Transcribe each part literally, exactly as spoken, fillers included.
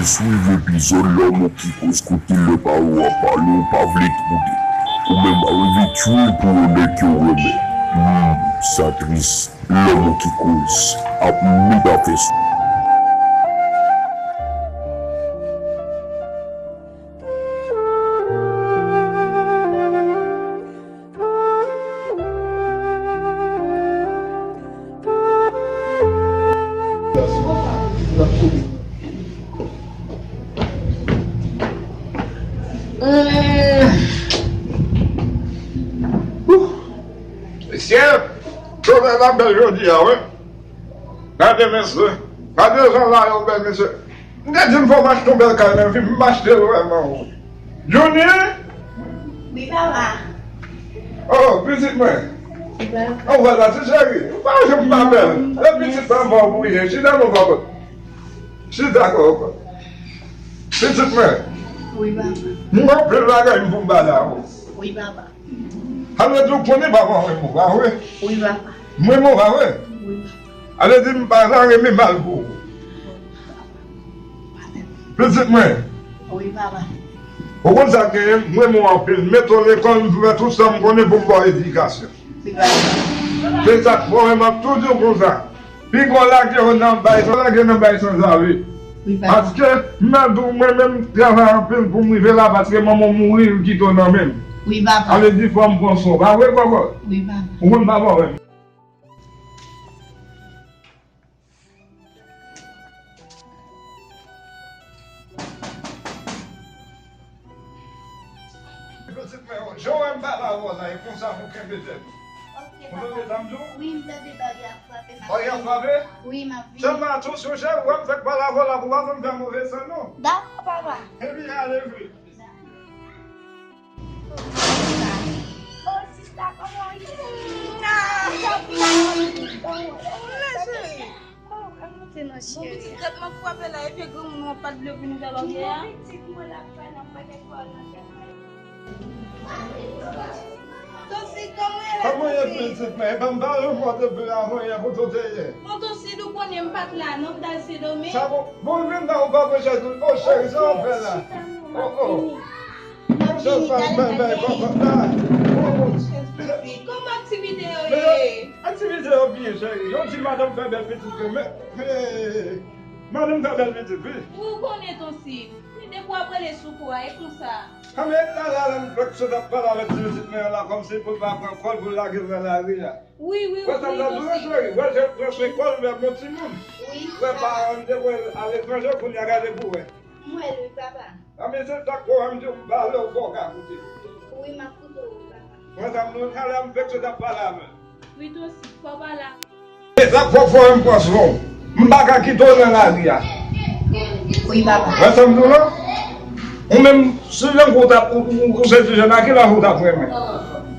Swiv epizòd Lòm ki koz kote lè pawòl ap pale ou pa vle twouble. Ou menm pa rive tchwe pou yon nèg ke w renmen. Hmm, sa tris. Lòm ki koz ap met afè sou. Mesye, solèy la bèl jodi a, wi. Gade mesye, gade jan la yo bèl mesye. M te di m fò m achte yon bèl kay nan vi m, m achte l vrèman wi. Johnny! Wi papa. Oh, pitit mwen. Wi papa. An wè la ti cheri, ou pa janm pa bèl. Lè pitit pa fò w bouye, chita non papa. Chita kòkò. Pitit mwen. Wi papa. M gen anpil bagay m pou m pale avè w. Wi papa. Sa vle di ou konnen papa w renmen w, pa vre? Wi papa. M renmen w, pa vre? Wi papa. Sa vle di m pa janm renmen mal pou ou. Pitit mwen. Wi papa. Ou konn sa k genyen, m renmen w anpil. M mete w lekòl, m fè tout sa m konnen pou m ba w edikasyon. Wi papa. Se sa k fè w wè m ap toujou konsa. Piga w lage yo nan bay, lage nan bay sanzave. Wi papa. Paske m ap di w mwen menm m travay anpil pou m rive la paske manman w mouri l kite w nan men m. Wi papa. Sa vle di fò m pran swen w, pa vre kòkò? Wi papa. Ou konn papa w renmen. Pitit mwen, jan w wè m pale avè w la, e konsa pou kenbe tèt ou. Ok, papa. Ou tande sa m di w? Wi, m tande bagay ap frape m ap vini. Bagay ap frape? Wi, m ap vini. Sèlman atansyon cheri, w wè m fèk pale avè w la pou w pa fè m fè move san non. Dakò, papa. Ebyen ale vre. Oh, sista, kòman w ye? Ah, sa vin bon. Mezanmi. Oh, ann monte non, cheri. Bon, pitit, tèt mwen frape la, epi granmoun nan pa t vle pou nou fè bagay a. Pitit mwen la fè nan pakèt pawòl nan tèt mwen. Tonsi, kòman w ye la, Tonsi? Kòman w ye, pitit mwen? Epa m pa wè w depi avan yè, kote w te ye? Bon, Tonsi, ou konnen m pa t la non, m t al Sendomeng. Sa bon? Bon, vin la, ou pa pran chèz ou. Oh, cheri, sa w ap fè la? Oh, oh. Kòman aktivite yo ye? Aktivite yo byen, cheri. Yon ti madanm fè bèl pitit wi, men, men, madanm fè bèl pitit wi. Ou konnen Tonsi, men depi w ap rele sou kou a, e konsa. Anben, la, la, la, m fèk sot ap pale avèk ti pitit mwen an la, kòmsi pou l pa pran kò l pou l lage l nan lari a. Wi, wi, wi, wi, Tonsi. Wè, cheri, wè, jan l pran swen kò l, l vin bon timoun. Wi, papa. Wè, paran l te voye l aletranje, kounye a gade pou wè. M wè l, wi, papa. Anben se sa k fè w wè m di w m pale w fò w ka koute. Wi, m ap koute w wi papa. Mwen sa m nou talè a m fèk sot ap pale avè l. Wi Tonsi, fò w pale avè l. Se sa k fè w fò w wè m pran swen w. M pa ka kite w nan lari a. Wi papa. Wè sa m di w la? Ou menm, si jan w t ap, ou, ou, ou se ti jèn, a ki laj ou t ap renmen?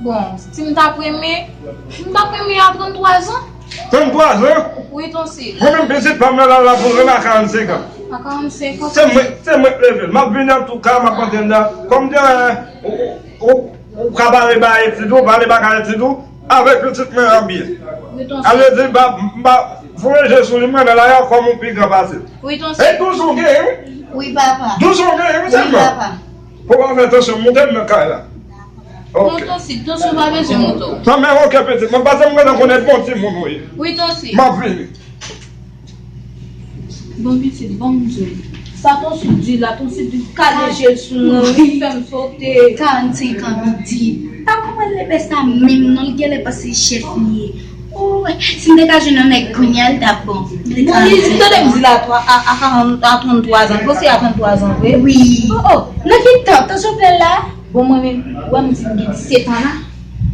Bon, si m t ap renmen, m t ap renmen a tranntwa zan. Tranntwa zan? Wi, Tonsi. Mwen menm pitit pa m nan la, la pou renmen a karannsenk an. A karannsenk an? Se mwen, se mwen k leve l. M ap vini antouka, m ap antre anndan. Kòm te, ou, ou, ou, ou ka pale ba etid ou, pale bagay etid ou, avèk pitit mwen an byen. Wi, Tonsi. Sa vle di, m pa, m pa foure je sou li, m renmen l a kòm yon pi gran pase l. Wi, Tonsi. E douz an w genyen, wi. Wi, papa. Douz an w genyen, wi, sèlman. Wi, papa. Fò w fè atansyon, moute m nan kay la. Ok. Non, Tonsi, Tonsi, ou pa bezwen moute w. Non, men ok, pitit mwen, paske m gentan konnen bon timoun ou ye. Wi, Tonsi. M ap vini. Bon, pitit, bon, m di w. Sa Tonsi di la, Tonsi di kale je l sou mwen, wi, fè m sote. Karannsenk an, pitit. Pa konprann lepè sa menm, non, l genlè panse chèf li ye. Oh, si m te ka jwenn yon nèg kounye a, l t ap bon. Bon, li, tande m di la, a, a, a, a tranntwa zan, Tonsi a tranntwa zan vre? Wi. Oh, oh. Nan ki tan? Tansyon fè l la? Bon, mwen menm, ou wè m di m gen disèt an la?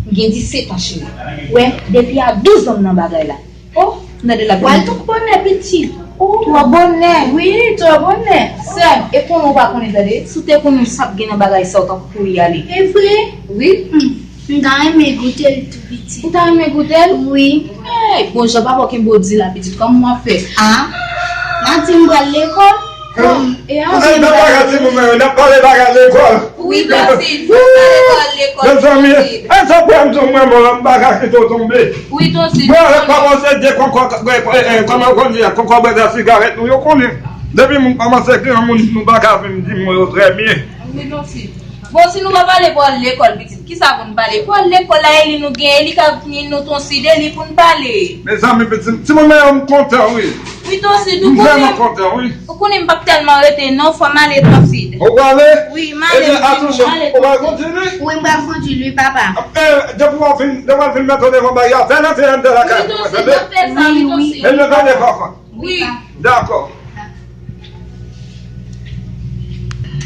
M gen disèt an, cheri. Ou wè, depi a douz an m nan bagay la. Oh, m tande l ap vini. Ou al twò bonè, pitit. Oh, twò bonè. Wi, twò bonè. Sè m, e konnen ou pa konnen, tande? Si w te konnen sa k gen nan bagay sa, w t ap kouri ale. E vre? Wi. Hmm. M ta renmen goute l tou, pitit. Ou ta renmen goute l? Wi. Ey, bon jan papa w kenbe w di la, pitit, kòman w ap fè? A? M a di m pral lekòl. Bon, e a. Ou se nan bagay timoun nan yo, n ap pale bagay lekòl. Wi, Tonsi, fòk sa lekòl, lekòl, Tonsi. Mezanmi, e sa pran m tou mwen, mwen, m pa ka kite w tonbe. Wi, Tonsi. Mwen avèk papa w se de konkò, e, e, kòman yo konn di a, konkò bwè sigarèt nou, yo konnen. Depi moun kòmanse granmoun, nou pa ka vin di mo yo trè byen. Wi, Tonsid. Bon, si nou pa pale pou al lekòl, pitit, kisa pou n pale? Pou al lekòl la, e li nou gen, e li ka vini nou Tonsid, e li pou n pale. Mezanmi, pitit, timoun nan yo, m kontan, wi. Wi, Tonsid, ou konnen, m vrèman kontan, wi. Ou konnen m p ap tèlman rete, non, fò m ale, Tonsid. Ou prale? Wi, m ale, Ebyen, pitit, atansyon, m ale, ou pral Tonsid. Kondui li? Wi, m pral kondui li, papa. Eh, depi w ap vin, depi w ap vin mete w devan bagay la, fè l antre anndan lakay pou mwen, tande? Wi, Tonsid, m ap fè sa, wi, Tonsid. E nou tande, papa? Wi. Dakò.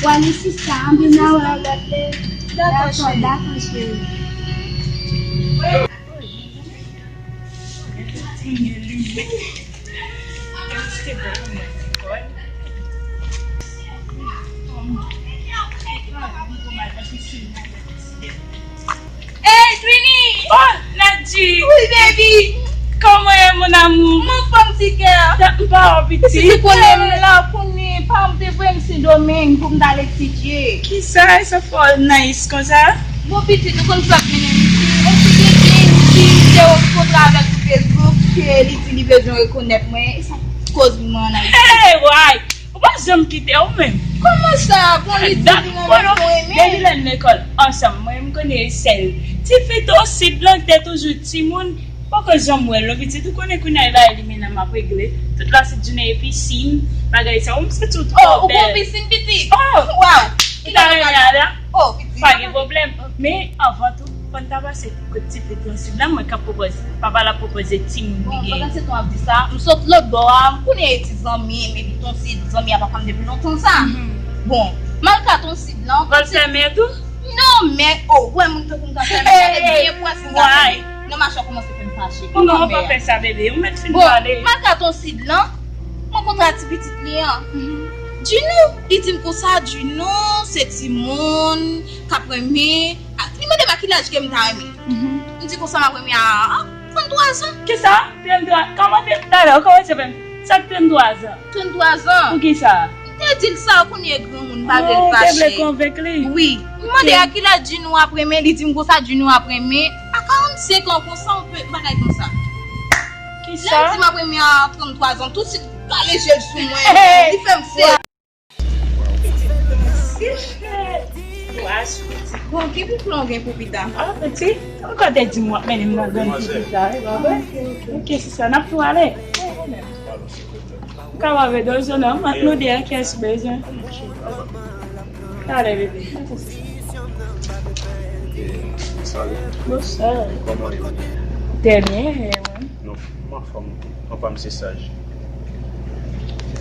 Wale sista, anben n a wè lòt lè. Dakò, cheri. Dakò, dakò, cheri. Hey, Twinny! Oh, Nadji! Wi, baby! Kòman w ye, mon amour? M anfòm, ti kè. Dat m pa wè w, pitit. Pitit, ou konnen m la, konnen pa m te voye m Sendomeng pou m t al etidye. Kisa, e sa fè w nice konsa? Bon, pitit, ou konn sa k mennen m isit. Yon ti gen gen, yon ti te rankontre avèk sou Facebook, ke li di li bezwen rekonèt mwen, e sa k koz mwen ann Ayiti. Hey, why? Ou pa janm kite ou menm. Kòman sa? Bon, li di li renmen, mwen renmen. Depi lè n lekòl ansanm, mwen, m konnen e sèl ti fi Tonsid lan ki te toujou timoun. Poko janm wè l non, pitit. Ou konnen kounye a e bagay li menm nan m ap regle. Tout la se jounen epi siy, bagay sa. Ou m santi w twò bèl. Oh, ou gon pisin, pitit? Oh! Wow! Ou ta renmen ale a? Oh, pitit. Pa gen pwoblèm. Men, anvan tou, fò n ta pase kot ti fi Tonsid la, mwen k ap pwopoze, papa l ap pwopoze timoun li genyen. Bon, pandan se tan w ap di sa, m sot lòt bò a, m konnen e ti zanmi m, epi Tonsid, zanmi a papa m depi lontan sa. Bon, m al ka Tonsid lan. Vòlfè mè tou? Non, mè, oh, ou wè moun tankou m ka fè mè, gade byen pwès m ka fè mè. Non, machan kòmanse fè m fache. Non, pa fè sa, bebe, ou mèt fin pale. Bon, m al ka Tonsid lan, m rankontre a ti pitit li an. Junou, li di m konsa, Junou, se timoun k ap renmen, a, li mande m a ki laj ke m ta renmen. M di konsa m ap renmen a, a trannntwa zan. Kisa? Trannntwa? Kòman te, talè, ou kòmanse fè m, sa k trannntwa zan? Trannntwa zan. Poukisa? M te di l sa, ou konnen granmoun pa vle l fache. Oh, ou te vle konvenk li? Wi. M mande a ki laj Junou ap renmen, li di m konsa Junou ap renmen a karannsenk an konsa, yon bagay konsa. Kisa? Lè l di m ap renmen a trannntwa zan, tousuit kale je l sou mwen, li fè m fè. Bon, ki pou plan w gen pou pita? Ah, pitit, ou ka te di m w ap mennen m nan grann fi pita, e pa vre? Ok, sista, n ap tou ale. M kapab ede w, Zona, ant nou de a, kiyès ou bezwen? Talè, bebe. Bonswa. Kòman w ye? Trè byen, e ou menm? Non, m anfòm, anfòm se saj.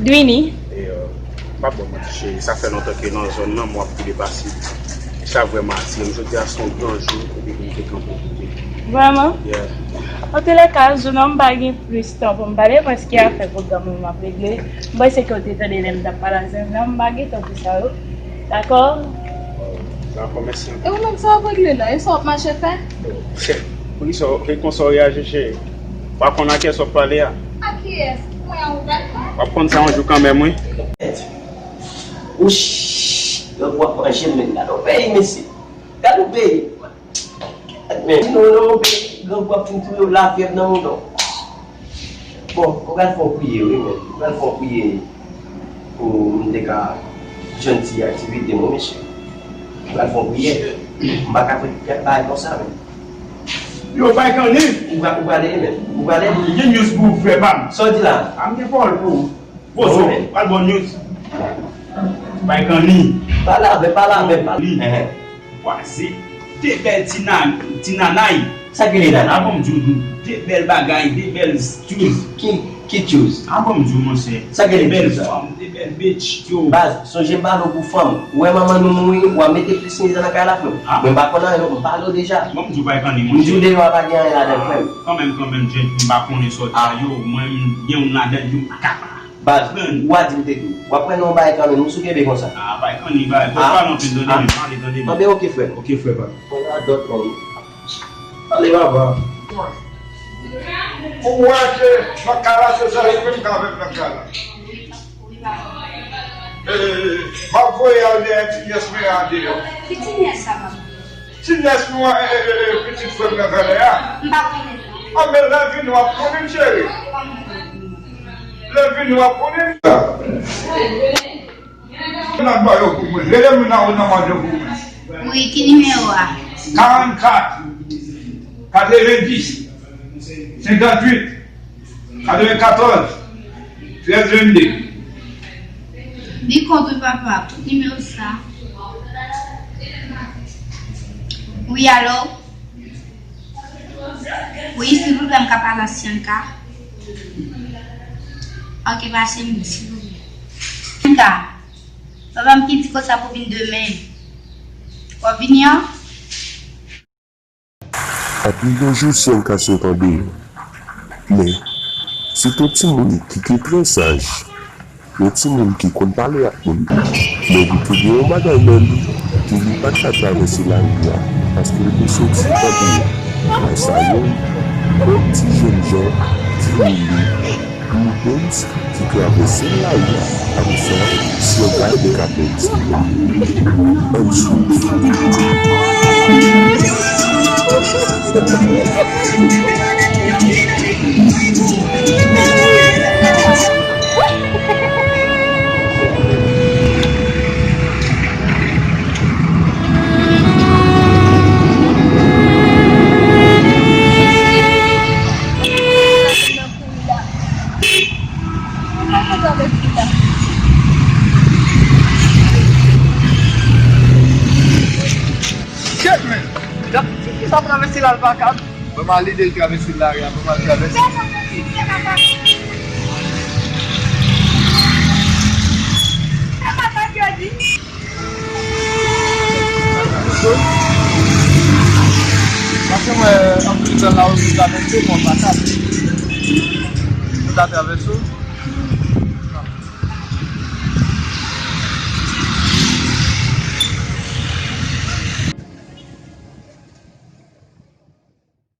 Dwini. E, euh, m p ap ba w manti, cheri, sa fè lontan ke nan zòn nan, m w ap koule pase. Sa vrèman atire m. Jodi a se yon gran jou, epi pou m te kanpe w kote. Vrèman? Yeah. Antoulèka, Zona, m pa gen plis tan pou m pale, paske afè pwogram mwen m ap regle. M panse ke w te tande lè m t ap pale a Zona, m pa gen tan pou sa yo. Dakò? Dakò, mèsi anpil. E ou menm, sa w ap regle la? E sa w ap mache fè? Poukisa, e konsa w reyaji, cheri? W pa konn a kiyès w ap pale a? A kiyès? Mwen an ou pral pran? W ap konn sa yon jou kanmenm, wi. Wouch! Grangou ap manje m menm, gade yon peyi, mesye. Gade yon peyi. Men, nou nan yon peyi, grangou ap fin touye w, lafyèv nan mouda w. Bon, ou pral fè yon priyè, wi, men. Ou pral fè yon priyè pou m te ka jwenn ti aktivite, mon mesye. Ou pral fè yon priyè. M pa ka fè kèk bagay konsa, men. Yo, bay kanni. Ou pra-, ou prale, men. Ou prale. Gen news pou ou, frè pa m. Sa w di la? A, m gen pawòl pou ou. Bon, so, men. Pral bon news. Bay kanni. Pale avè, pale avè, pale. Li. Eheh. Kwaze de bèl ti na-, ti nanay. Sa ki rele nanay? A bon, m di w, de bèl bagay, de bèl tyouz. Ki, ki tyouz? A bon, m di w, monchè. Sa ki rele tyouz la? De bèl fanm, de bèl bitch, yo. Baz, sonje m pale w pou fanm. Ou wè manman nou mouri, w a mete plis mizè nan kay la, frè m. A? Mwen m pa konn anyen, non, m pale w deja. Bon, m di w bay kanni, monchè. M di w deyò a pa gen anyen ladan l, frè m. Kanmenm, kanmenm, Jet, m pa konnen sa w di a, yo, mwen, m gen youn ladan l, yo, m pa ka pa. Baz, ou a di m te di w. W ap pran nan yon bagay kanmenm, ou sou kenbe konsa. A, bay kanni, bay. Bon, pale anpil, tande, men pale, tande, men. Anben, ok, frè. Ok, frè, pale. Bon, radòt, non. Ale, papa. Ou wè ke nan kay la, se sèl ou menm k avè m nan kay la. E, m ap voye al dèyè ti nyès mwen an deyò. Ki ti nyès sa, papa? Ti nyès nou an, e, e, e, e, pitit frè m nan Vèlè a. M pa konnen l non. Anben, lè l vini, w ap konnen l, cheri. Kòman? Lè vini, w ap konnen. N ap ba yo pou mwen. Rele moun nan, nan manje pou mwen. Wi, ki nimewo a? Karannkat, katrevenndis, senkantuit, katrevenkatòz, trèz vennde. Li kont wi, papa, tout nimewo sa. Wi, alo? Wi, silvouplè, m ka pale a Sianka? Ok, pase m, silvouplè. Sianka, papa m ki di konsa pou vin demen. W ap vini an? Anpil de jou, Sianka sot andeyò. Men, se te yon timoun ki te trè saj. Yon timoun ki konn pale ak moun. Men li te gen yon bagay nan li ke li pa t ka travèse lari a, paske l te soti andeyò. Nan sa yo, yon ti jènjan, ti Lili, Rubens, ki travèse lari a. Apre sa, Sianka te ka pèdi. Ann swiv. Shit, man! Gad, kisa travèse la, l pa ka. Ban m al ede l travèse lari a, ban m al travèse. Paske mwen, anpil tan la, ou travèse, mwen pa ka. Ou ta travèse?